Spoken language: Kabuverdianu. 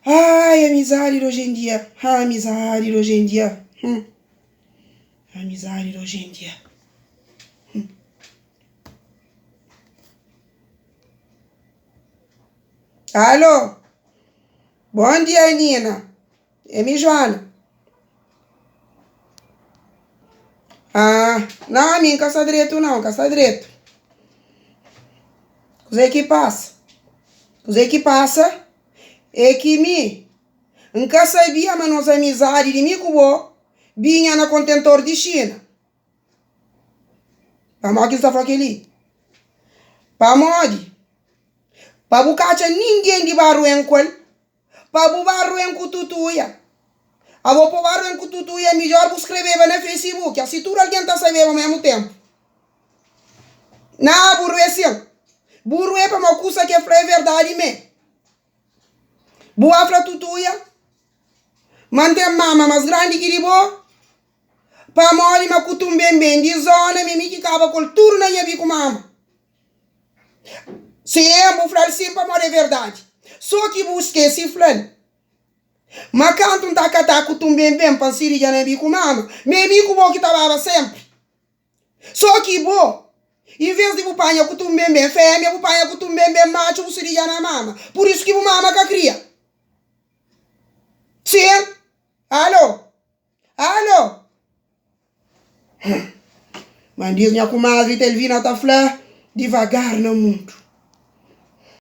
Ai, amizadi di oji en dia, amizadi di oji en dia, hum, amizadi di oji en dia, hum. Alô, bon dia Nina, é mi Joana. Ah, nau ami N ka sta dretu nau, N ka sta dretu. Kuzê ki pasa? Kuzê ki pasa é ki mi N ka sabia ma nos amizadi di mi ku bo binha na kontentor di Xina. Pamodi ki N sta fla kel-li? Pamodi pa bu ka atxa ningen di ba ruen ku el. Pa bu ba ruen ku tutuia. Abo pa bu ba ruen ku tutuia midjor bu skrebeba na Facebook asi tudu algen ta sabeba omesmu tempu. Na bu rue sin. Bu rue pamo kusa ke fla e verdadi me. Bu ba fla tutuia ma N ten mama mas grandi ki di bo pamodi ma ku tunbenben di zona mi mi ki kaba kol tudu na nha biku mama. Sin, bu fla-l sin pamodi é verdadi. Sô ki bu skese fla-l ma kantu N ta katá ku tunbenben pa N siridja na mi ku mama, ma é mi ku bo ki ta baba sénpri. Sô ki bo, envês di bu panha ku tunbenben fémia, bu panha ku tunbenben matxu, bu siridja na mama. Pur isu ki bu mama ka kria. Sin. Alo! Alo! Hum. Mandis nha kumadri Telvina ta fla, divagar na mundu.